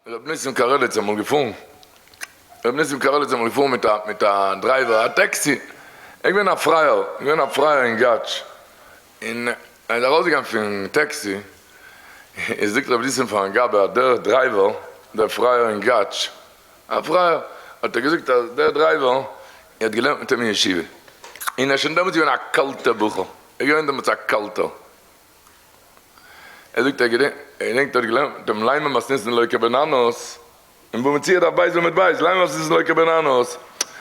ר' ניסים קארעליץ אמאל געפארן, ר' ניסים קארעליץ אמאל געפארן מיט א מיט א driver א טעקסי, ער איז געווען א פרייער, געווען א פרייער אין גאטש, און ער איז ארויסגעגאנגען פון טעקסי, איז זאגט ר' ניסים פארן גבאי אז דער driver, דער פרייער אין גאטש, א פרייער, האט ער געזאגט אז דער driver, ער האט געלערנט מיט אים אין ישיבה, און ער איז שוין דעמאלטס געווען א קאלטער בחור, ער איז געווען דעמאלטס א קאלטער. ער זאגט ער געדענקט ער האט געלערנט מיט אים לימא מתניתין לא כבן אנוס, אין בבא מציעא דף בית עמוד בית, לימא מתניתין לא כבן אנוס,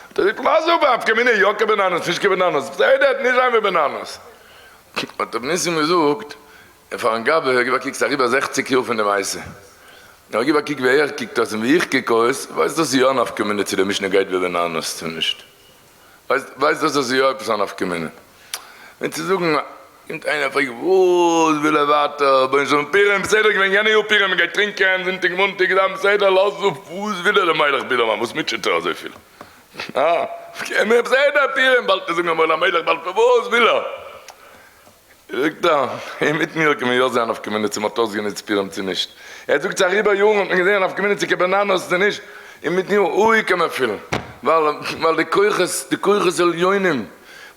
האט ער געזאגט לאז אפ א נפקא מינה יא כבן אנוס נישט כבן אנוס, בסדר נישט זיין ווי בן אנוס. האט רבי ניסים געזאגט פארן גבאי גיב א קוק ס'איז אריבער זעכציג יאר פון די מעשה, נאר גיב א קוק ווי ער קוקט אויס און ווי איך קוק אויס, ווייסט דאס איז יא א נפקא מינה צו די משנה גייט ווי בן אנוס צו נישט. ווייסט ווייסט דאס אז ס'איז יא עפעס א נפקא מינה. ווען צו זאגן קומט איינער פרעגט וואס וויל ער ווייטער רבונו של עולם פורים בסדר געווען יענע יאר פורים מ'גייט טרינקען זונטאג מאנטאג איז א בסדר לאז אפ וואס וויל ער דער מלך בידערמאן וואס מוטשעט ער אזויפיל אה בסדר פורים באלד זאגן אמאל המלך באלד וואס וויל ער זאגט ער, אינמיטן יאר קען מען יא זען א נפקא מינה צו מ'האט אויסגענוצט פורים צו נישט. ער זאגט ס'איז אריבער יארן האט מען געזען א נפקא מינה צו כבן אנוס צו נישט, אינמיטן יאר אוי קען מען פילן, ווייל ווייל די כוחות די כוחות עליונים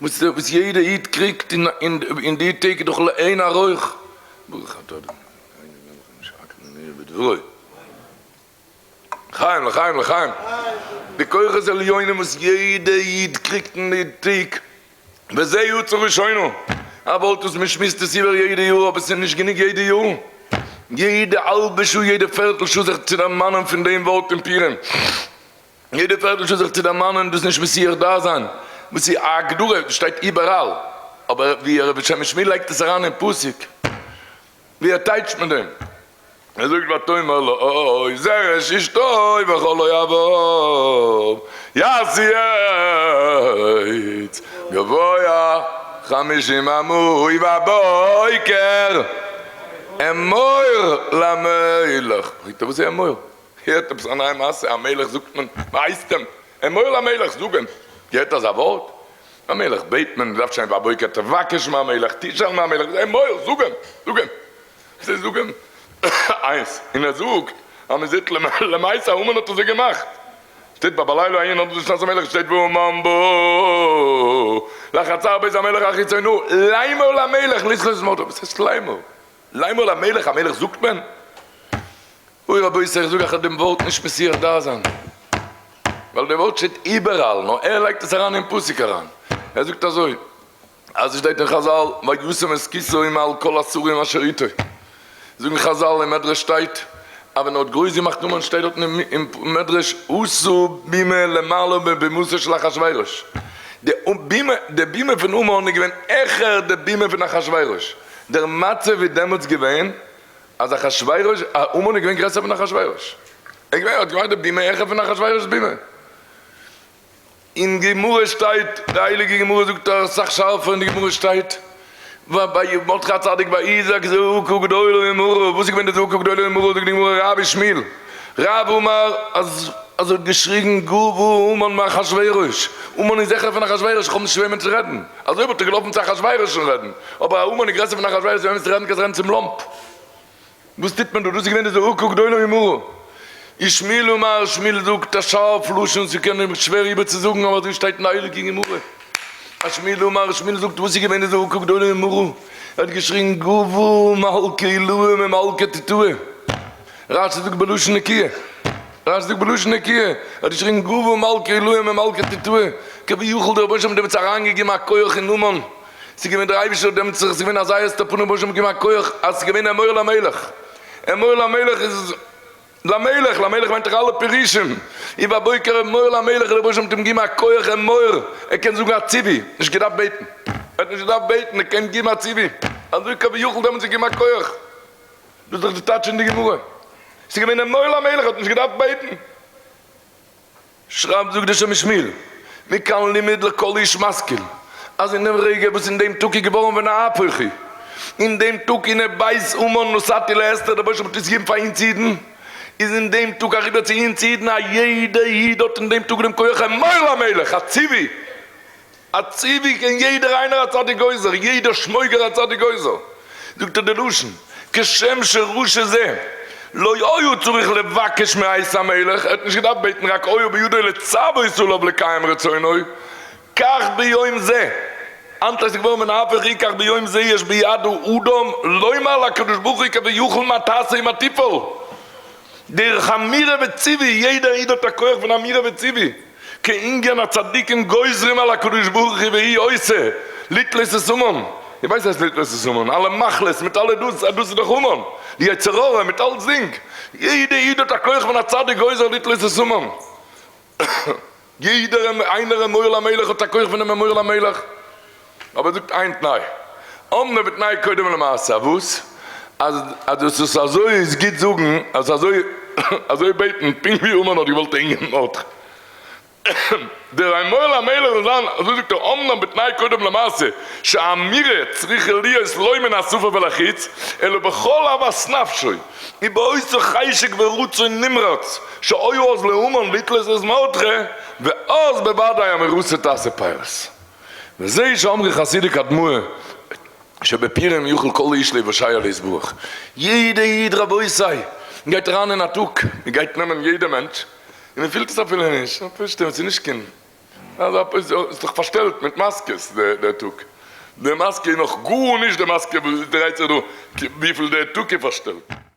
וואס וואס יעדע איד קריגט אין אין די טעג איז דאך לאין ערוך. ברוך אתה ה' אלוקינו מלך העולם שהכל נהיה בדברו. לחיים לחיים לחיים! די כוחות עליונים וואס יעדע איד קריגט אין די טעג, וזה יצא ראשונו, א ווארט וואס מען שמועסט עס איבער יעדע יאר אבער ס'איז נישט גענוג יעדע יאר, יעדע האלבע שעה יעדע פערטל שעה זיך צו דערמאנען פון דעם ווארט אין פורים, יעדע פערטל שעה זיך צו דערמאנען דאס נישט מסיח דעת זיין, וואס איז א הגדרה, דאס שטייט איבעראל, אבער ווי הרב שמש שמיל לייגט עס אריין אין פסוק, ווי ער טייטשט מיט דעם. ער זאגט ותאמר לו זרש אשתו וכל אוהביו יעשו עץ גבוה חמישים אמה ובבוקר אמור למלך, פרעגט ער וואס איז אמור? הערט עפעס א נייע מעשה, א מלך זאגט מען, מען הייסט אים, אמור למלך, זאג אים, געהערט אזא ווארט? א מלך בעט מען, מען דארף שוין ובבוקר תבקש מהמלך, תשאל מהמלך, אמור, זאג אים, זאג אים. זיי זאגן איינס, און ער זאגט אז מען זעט למעשה המן האט אזוי געמאכט, שטייט ביי בלילה ההוא נדדה שנת המלך שטייט והמן בא לחצר בית המלך החיצונה לאמור למלך לתלות את מרדכי, וואס הייסט לאמור? לאמור למלך? המלך זאגט מען? אוי רבותי איך זאג אייך דעם ווארט נישט מסיח דעת זיין, ווייל די ווארט שטייט איבעראל נאר ער לייגט עס אריין אין פסוק אריין, ער זאגט אזוי. אז עס שטייט אין חזל וישם את כסאו מעל כל השרים אשר איתו, זאגן חזל אין מדרש שטייט אז ווען ער האט גרויס געמאכט המן שטייט דארט אין מדרש עשו בימה למעלה מבימתו של אחשורוש, די בימה די בימה פון המן איז געווען העכער די בימה פון אחשורוש, דער מצב איז דעמאלטס געווען אז אחשורוש המן איז געווען גרעסער פון אחשורוש, ער האט געמאכט די בימה העכער פון אחשורוש'ס בימה. אין גמרא שטייט, די הייליגע גמרא זאגט אסאך שארפער, אין די גמרא שטייט, ביי מרדכי הצדיק ויזעק זעקה גדולה ומרה, וואס איז געווען די זעקה גדולה ומרה, זאגט די גמרא רב ושמואל, רב אמר אז אז ער האט געשריגן גבה המן מאחשורוש, המן איז העכער פון אחשורוש, איך האב נישט צו וועמען צו רעדן, אזוי וואלט ער געלאפן צו אחשורוש און רעדן, אבער המן איז גרעסער פון אחשורוש צו וועמען צו רעדן קענסט רעדן צום לאמפ. וואס טוט מען דא? דאס איז געווען די זעקה גדולה ומרה. ושמואל אמר, שמואל זאגט א שארף לשון, ס'קען אים שווער איבערצוזאגן, אבער אזוי שטייט אין די הייליגע גמרא. אז שמואל אמר, שמואל זאגט, וואס איז געווען די זעקה גדולה ומרה? ער האט געשריגן גבה מלכא עילאה ממלכא תתאה. רשי זאגט בלשון נקיה. רשי זאגט בלשון נקיה. ער האט געשריגן גבה מלכא עילאה ממלכא תתאה. כביכול דער רבונו של עולם האט דעמאלטס אריינגעגעבן א כח אין המן. ס'איז געווען דער אייבישטער האט דעמאלטס זיך, ס'איז געווען אזא הסתר פנים רבונו של עולם געגעבן א כח אז ס'איז געווען אמור למלך, אמור למלך איז למלך, למלך מיינט דאך אלע פירושים, ובבוקר אמור למלך, דער רבונו של עולם האט אים געגעבן א כח אמור, ער קען זאגן א ציווי, נישט געדארפט בעטן, ער האט נישט געדארפט בעטן, ער קען געבן א ציווי, אזוי כביכול דעמאלטס געגעבן א כח, דאס איז דאך די טייטש אין די גמרא, ס'איז געווען אמור למלך, ער האט נישט געדארפט בעטן. שרייבט זאגט דער שם משמואל, מכאן לימוד לכל איש משכיל, אז אין דעם רגע וואס אין דעם טאג איז געווארן ונהפוך הוא, אין דעם טאג הנה בית המן נתתי לאסתר, דער באשעפער האט עס געגעבן פאר אונז אידן, איז אין דעם טאג אריבער צו אונז אידן, א יעדע איד האט אין דעם טאג דעם כח אמור למלך, א ציווי, א ציווי קען יעדער איינער א צדיק גוזר, יעדער שמויגער א צדיק גוזר, זאגט ער די לשון, כשם שרשע זה. לא היה צריך לבקש מאת המלך, ער האט נישט געדארפט בעטן רק היה בידו לצוות עליו לקיים רצונו, כך ביום זה, היינט איז געווארן ונהפוך הוא כך ביום זה יש ביד האדם לומר להקדוש ברוך הוא כביכול מה תעשה מה תפעול, דרך אמירה וציווי, יעדער איד האט א כח פון אמירה וציווי, כענין הצדיקים גוזרים על הקדוש ברוך הוא והוא עושה, לתלות את המן, איר ווייסט וואס הייסט לתלות את המן, אלע מחלות מיט אלע דאס, דאס איז דאך המן, די יצר הרע מיט אלצדינג, יעדע איד האט א כח פון א צדיק גוזר לתלות את המן. יעדער איינער אמור למלך האט א כח פונעם אמור למלך, אבער ער זאגט איין תנאי, אמנם בתנאי קודם למעשה, וואס? אז אז דאס איז אזוי איז גוט זאגן, אז אזוי אזוי בעטן, פונקט ווי המן האט געוואלט הענגען מרדכי. דער אמור למלך זאל זיין, אזוי זאגט ער, אמנם בתנאי קודם למעשה, שהאמירה צריכה להיות לא מן השפה ולחוץ, אלא בכל אהבת נפשו. ובאותו חשק ורצון נמרץ שהיה אז להמן לתלות את מרדכי, ואז בוודאי אמירתו תעשה פירות. וזה שאמרו חסידי קדמאה שבפורים יוכל כל איש להיוושע להתברך. יעדע איד רבותי גייט אריין אין א טאג, מען גייט נעמען יעדע מענטש, און מען פילט עס אפילו נישט, פשטות ס'איז נישט קיין איז דאך פארשטעלט מיט מאסקעס דער טאג, די מאסקע איז נאך גארנישט די מאסקע וואס דרייט זיך דא, וויפיל דער טאג איז פארשטעלט.